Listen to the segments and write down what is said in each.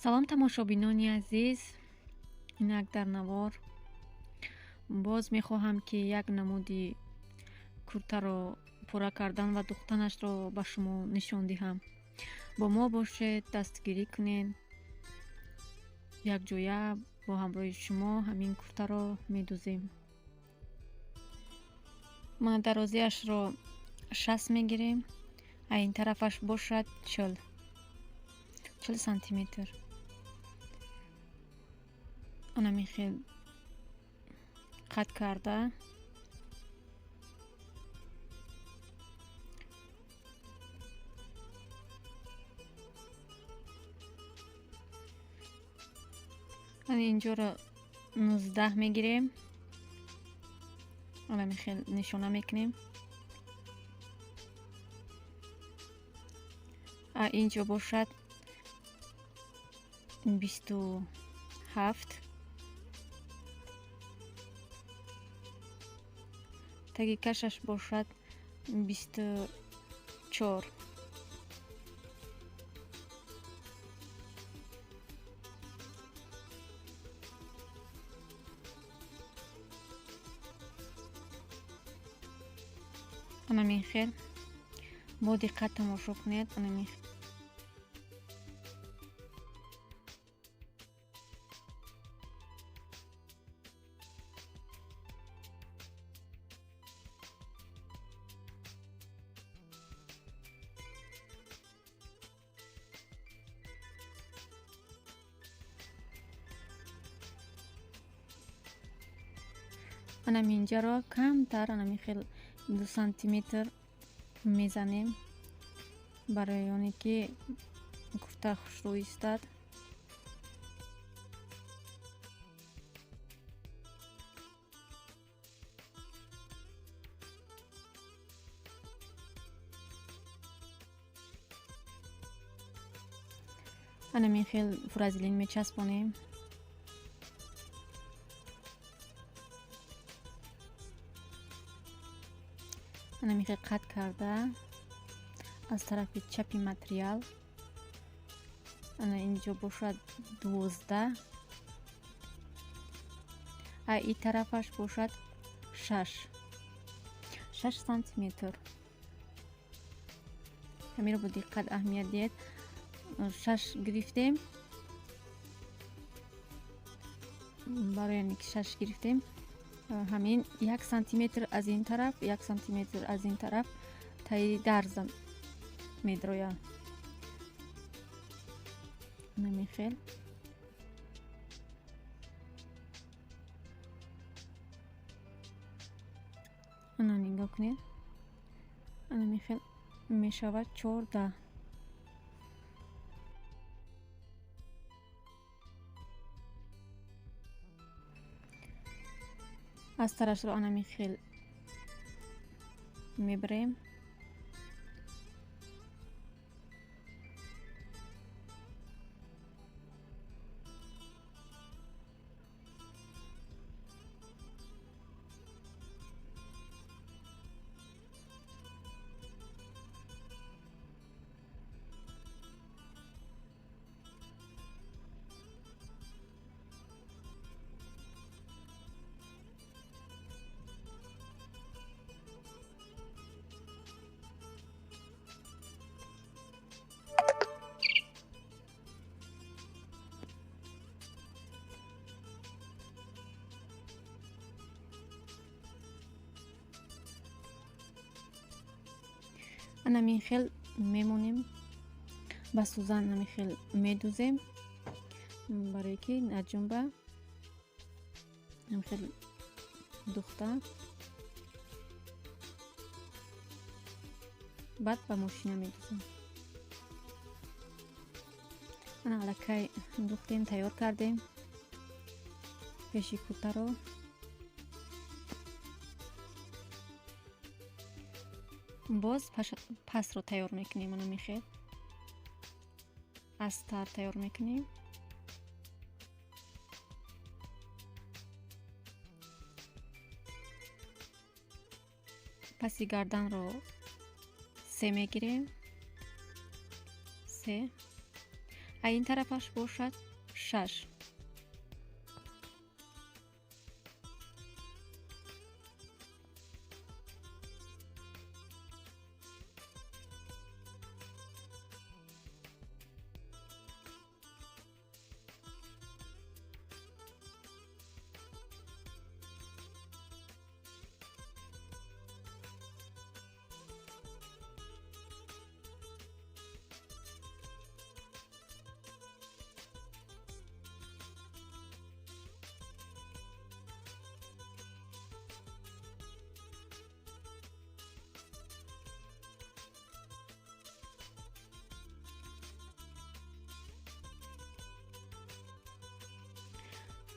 Салом, тамошобинони азиз. Инак дар навор боз мехоҳам, ки як намуди куртаро пурра кардан ва духтанашро ба шумо нишон диҳам. Бо мо бошед, дастгирӣ кунед. Якҷоя бо ҳамроҳи шумо ҳамин куртаро медузем. Ман дарозиашро 60 мегирем, а ин тарафаш бошад 40 сантиметр. Анами хел қат карда ана инҷоро 19 мегирем. Анами хел нишона мекунем. А инҷо бошад 27. Таги кашаш бошад 24. Анамин хел бо диққат тамошо кунед. Анамин анаминҷаро камтар анамин хел 2 сантиметр мезанем, барои оне ки курта хушрӯ истад. Анамин хел фуразилин мечаспонем. Анамин хел қат карда аз тарафи чапи материал ана инҷо бошад 12, а и тарафаш бошад 6 сантиметр. Ҳаминро бо диққат аҳамият диҳед. 6 гирифтем, барои оне ки 6 гирифтем, ҳамин 1 сантиметр аз ин тараф, 1 сантиметр аз ин тараф таи дарза медрояд. Анамин хел ана нигоҳ кунед. Анамин хел мешавад 14. Аз тарашро анамин хел мебарем. Анамин хел мемонем, ба сӯзан анамин хел медузем, барое ки наҷунба. Анамин хел духта баъд ба мошина медузем. Ана аллакай духтем, тайёр кардем пеши куртаро. Боз пасро тайёр мекунем. Анамин хел астар тайёр мекунем. Паси гарданро 3 мегирем, 3. А ин тарафаш бошад 6.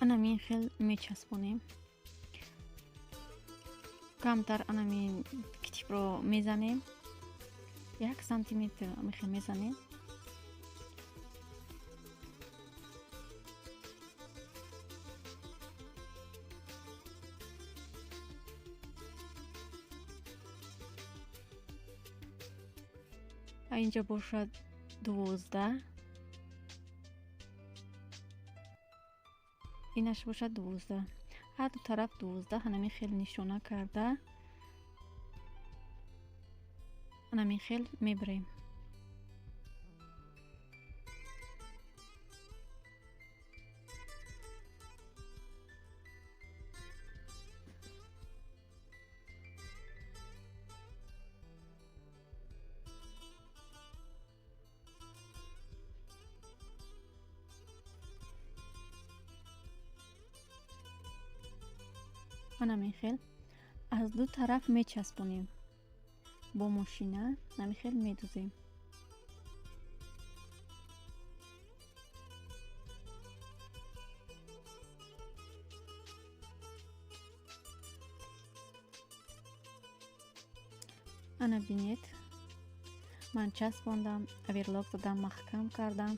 Анамин хел мечаспонем. Камтар анамин китибро мезанем. 1 сантиметр мехел мезанем. А инҷа бошад 12. Инаш бошад 12. Ҳар ду тараф 12 ҳанамин хел нишона карда ҳанамин хел мебарем. Анамин хел аз ду тараф мечаспонем. Бо мошина ҳамин хел медузем. Ана бинед, ман часпондам, оверлок задам, маҳкам кардам.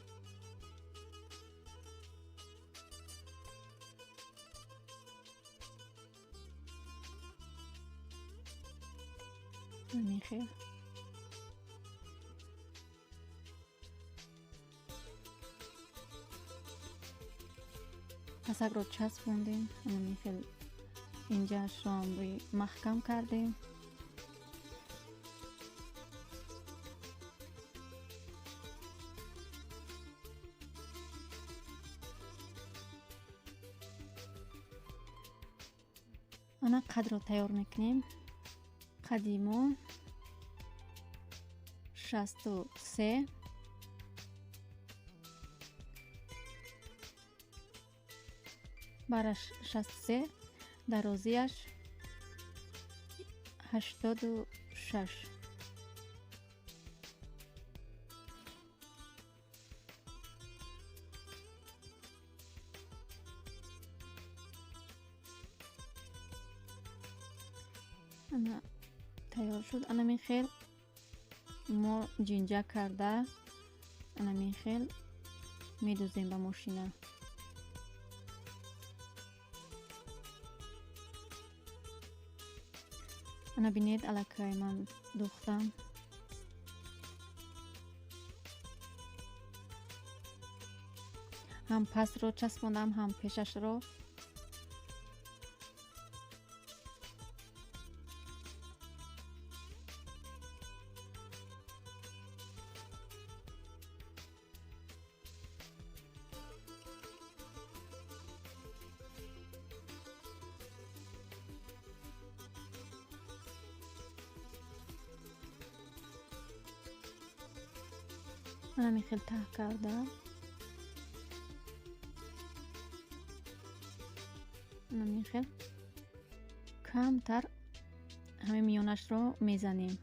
Ҳамин хел. Пасакро часпондем, ҳамин хел инҷаашро маҳкам кардем. Ана қадро тайёр мекунем. Қади мо 63. Бараш 63, дарозиаш 86. Ана тайёр шуд. Анамин хел мо ҷинҷа карда анамин хел медузем ба мошина. Ана бинед, аллакай ман духтам. Ҳам пасро часпондам, ҳам пешашро. Ҳамин хел таҳ карда ҳамин хел камтар ҳамин миёнашро мезанем,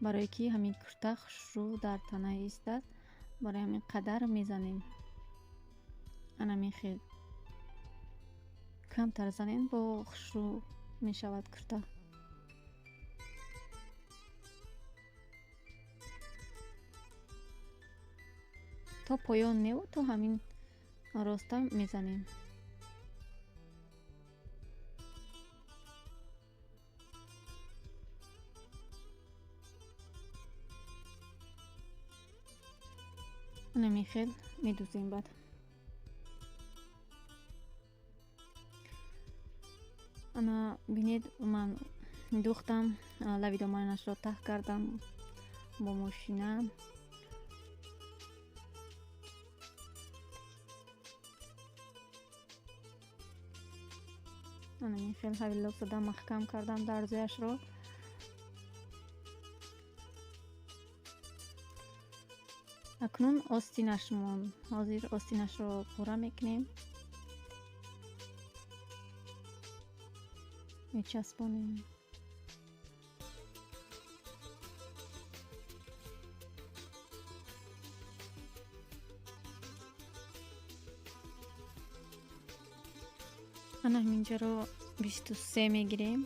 барое ки ҳамин курта хушрӯ дар тана истад, барои ҳамин қадар мезанем. Анамин хел камтар занем, бо хушрӯ мешавад курта. То поён неву то ҳамин роста мезанем. Ана хел медузем баъд. Ана бинед, ман духтам, лаби доманашро таҳ кардам бо мошина. Ана ин хел ҳавиллок зада маҳкам кардам дарзояшро. Акнун остинаш монд. Ҳозир остинашро пора мекунем, мечаспонем. Ана ҳаминҷаро 23 мегирем.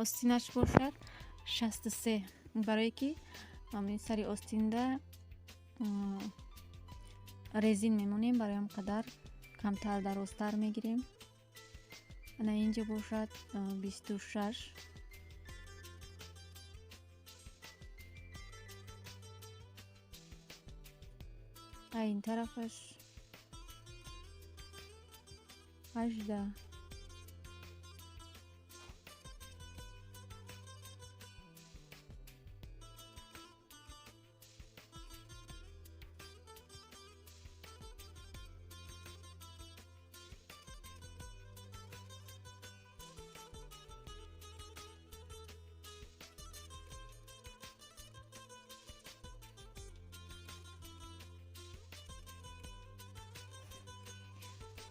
Остинаш бошад 63, барое ки ҳамин сари остинда резин мемонем, барои ҳам қадар камтар дарозтар мегирем. Ана инҷо бошад 26. Ин тарафаш 18.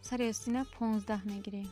Сари остина 15 мегирем.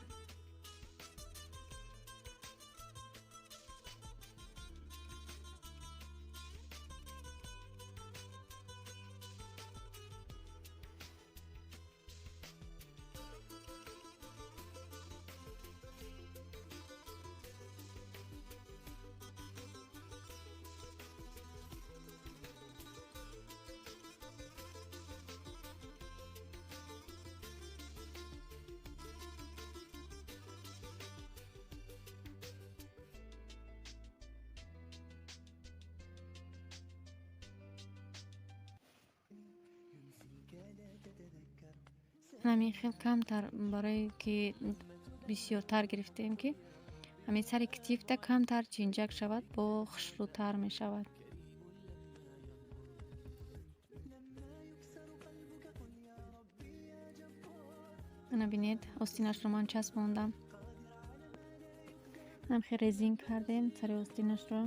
Ҳамин хел камтар, барое ки бисёртар гирифтем, ки ҳамин сари китифта камтар чинҷак шавад, бо хушрӯтар мешавад. Ана бинед, остинашро ман часпондам. Ҳам хел резин кардем сари остинашро.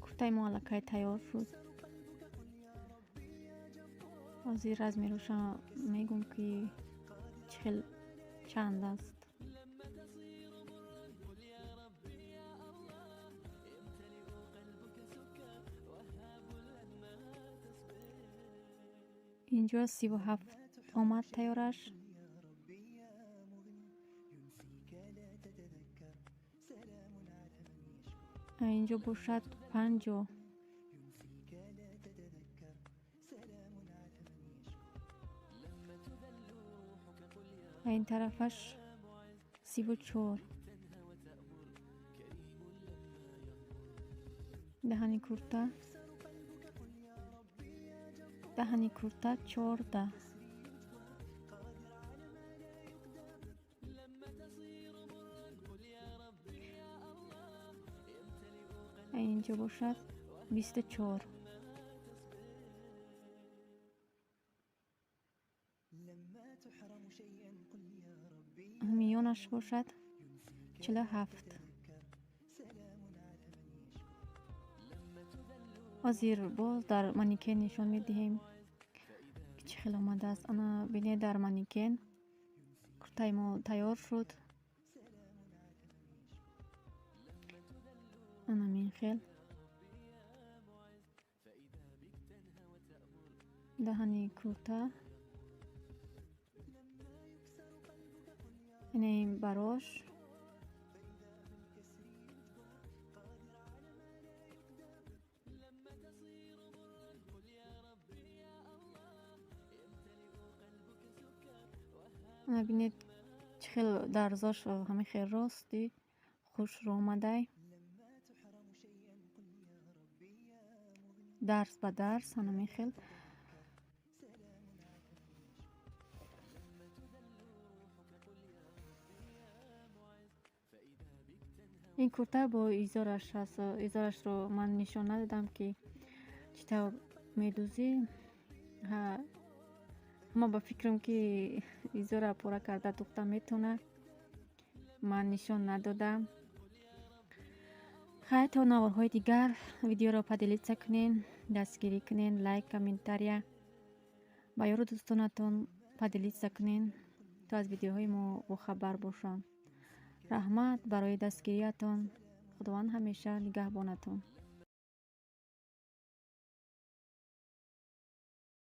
Куртаи мо аллакай тайёр шуд. Ҳозир размероша мегӯм, ки чӣ хел чанд аст. Инҷо 37 омад тайёраш. Инҷо бошад 50. Ин тарафаш 34. Даҳани курта, даҳани курта 14. Инҷо бошад 24. Миёнаш бошад 47. Ҳозир боз дар манекен нишон медиҳем, ки чӣ хел омадааст. Ана бинед, дар манекен куртаи мо тайёр шуд. Ана мин хел. Даҳани курта. Ина ин барош. Ана бинед, чӣ хел дарзош ҳамин хел рости хушрӯ омадай. Дарс ба дарс ҳамин хел. Ин курта бо изораш ҳаст. Изорашро ман нишон надодам, ки чӣ тавр медӯзӣ. Ҳама ба фикрам, ки изора пора карда духта метавонад. Ман нишон надодам. Хайр, то наворҳои дигар видеоро поделиться кунен, дастгирӣ кунен, лайк, комментария ба ёру дӯстонатон поделиться кунен, то аз видеоҳои мо бохабар бошанд. Раҳмат барои дастгириятон. Худованд ҳамеша нигаҳбонатон.